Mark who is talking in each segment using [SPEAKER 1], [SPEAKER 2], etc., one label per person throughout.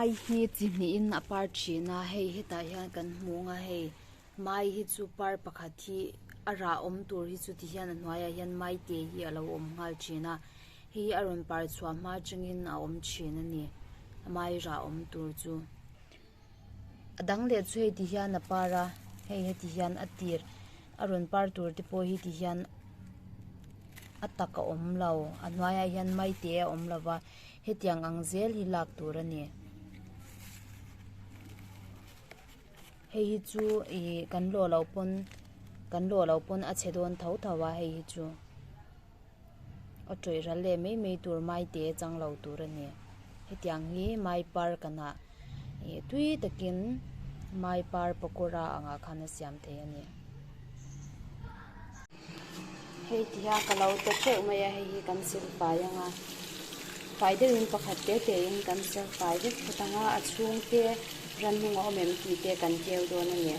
[SPEAKER 1] Mai hi chi hnihin a par thin a hei hetah hian kan hmu ang a hei mai hi chu par pakhat hi a rah awm tur hi chu ti hian a hnuaiah hian mai te hi a lo awm nghal thin a hei hi a rawn par chhuah hma atangin a awm thin a ni mai rah awm tur chu. A dang leh chu hei ti hian a par a hei heti hian a tir a rawn par tur te pawh hi ti hian a tak a awm lo a hnuaiah hian maite a awm lo va hetiang ang zel hi lak tur a ni. Hei hi chu ih kan lawh loh pawn kan lawh loh pawn a chhe dawn tho tho a hei hi chu a tawih ral leh mai mai tur maite chang lo tur a ni hetiang hi mai par kanah ih tui takin mai par pakawra angah khan a siam thei a ni. Hei ti hian ka lo ta teuh mai a hei hi kan sil fai ang a fai deuhin pakhat te te in kan sil fai vek phawt ang a a chhung te rannung a awm em tih te kan keu dawn a ni.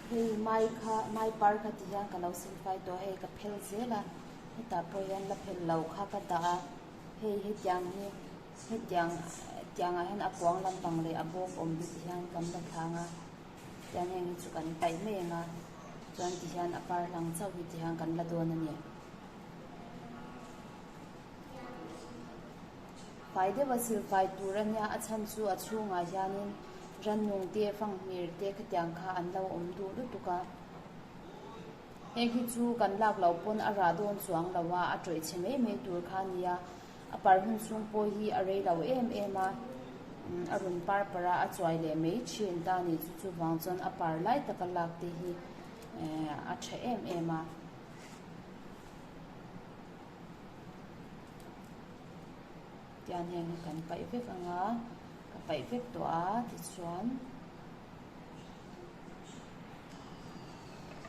[SPEAKER 1] Hei mai kha mai par kha ti hian ka lo sil fai tawh a hei ka phel zel a hetah pawh hian la phel lo kha ka dah a hei hetiang hi. Hetiang tiangah hian a kuang lampang leh a bawk awm hi ti hian kan la thlang a, tiang heng hi chu kan paih mai ang a, chuan ti hian a par hlang chauh hi ti hian kan la dawn a ni. Fai deuh a silfai tur a nia, a chhan chu a chhungah hianin rannung te fanghmir te khatiang kha an lo awm duh lutuk a. Heng hi chu kan lak loh pawn a rah dawn chuang lo a, a tawih chhe mai mai tur kha a nia. A par hun chhung pawh hi a rei lo em em a, a rawn par par a, a chuai leh mai thin ta a ni. Chu chuvang chuan a par lai taka lak te hi a tha em em a. Tian heng hi kan paih vek ang a, ka paih vek tawh a tichuan.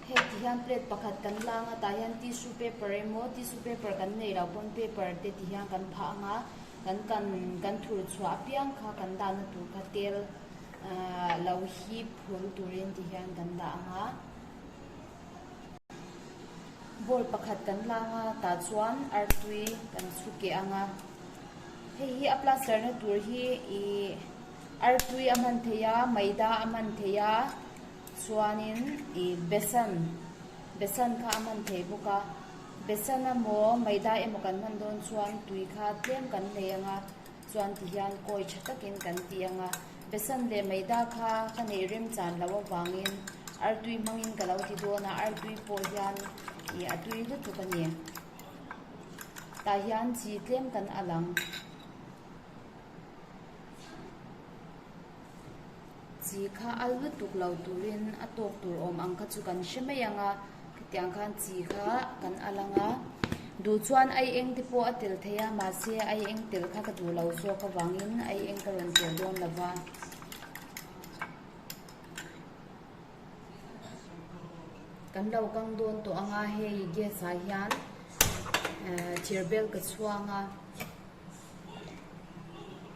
[SPEAKER 1] Hei ti hian plate pakhat kan lang a tah hian tissue paper emaw tissue paper kan nei loh pawn paper te ti hian kan phah ang a kan kan kan thur chhuah apiang kha kan dahna tur kha tel ahh lo hip phul turin ti hian kan dah ang a. Bowl pakhat kan lang a tah chuan artui kan chhu keh ang a hei hi a plaster na tur hi ihh. Artui a hman theih a, maida a hman theih a, chuanin ih besan, besan kha a hman theih bawk a, besan emaw maida emaw kan hman dawn chuan tui kha tlem kan nei ang a, chuan tihian kawi tha takin kan ti ang a, besan leh maida kha ka neih remchan loh avangin artui hmangin ka lo ti dawn a, artui pawh hian ih a tui lutuk a ni. Tah hian chi tlem kan alh ang. Chi kha al lutuk lo turin a tawk tur awm ang kha chu kan hre mai ang a, khitiang khan chi kha kan al ang a, duh chuan ai eng te pawh a tel thei a mahse ai eng tel kha ka duh lo zawk avangin ai eng ka rawn tel dawn lo va. Kan lo kang dawn tawh ang a hei gas ah hian eh thir bel ka chhuang a.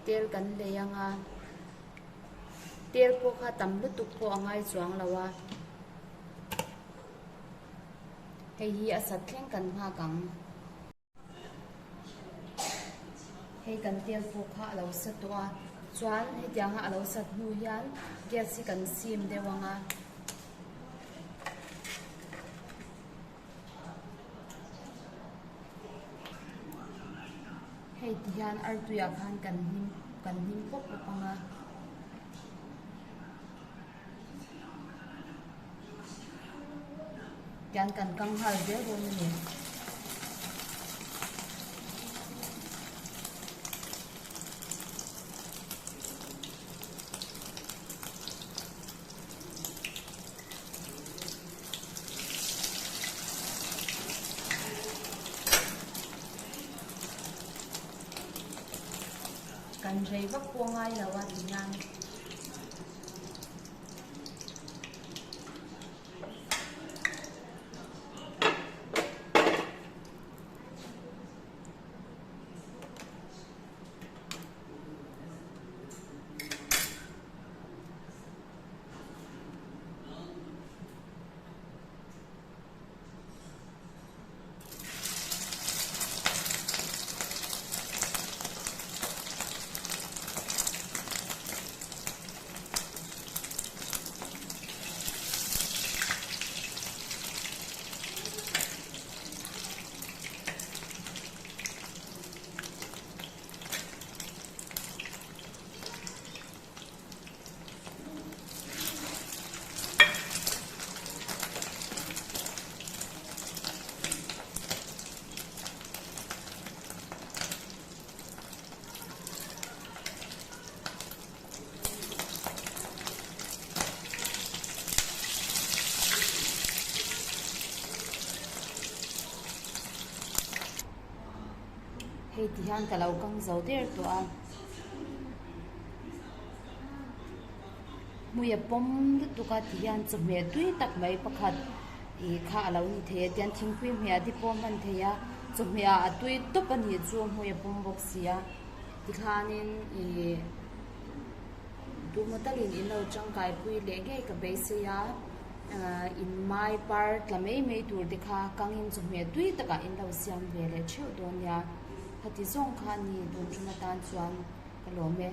[SPEAKER 1] Tel kan lei ang a tel pawh kha tam lutuk pawh a ngai chuang lo a hei hi a sat thleng kan nghak ang hei kan tel pawh kha a lo sa tawh a chuan hetianga a lo sat hnu hian gas hi kan sim deuh ang a. Hei ti hian artuiah khan kan hnim kan hnim pawp pawp ang a. Tian kan kang nghal zel dawn a ni. Kan rei vak pawh ngai lo a ti hian. Hei ti hian ka lo kang zo der tawh a. Hmui a pawm lutuk a ti hian chawhmeh tui tak mai pakhat ih kha a lo ni thei a tian thingpui hmeh te pawh a hman thei a chawhmeh ah a tui tawp a nih chu hmui a pawm bawk si a tikhanin ih duhmaw takin in lo tangkai pui leh ngei ka beisei a ah in mai par tla mai mai tur te kha kangin chawhmeh tui takah in lo siam ve leh theuh dawn nia khati zawng kha a ni tun tum atan chuan ka lawm e.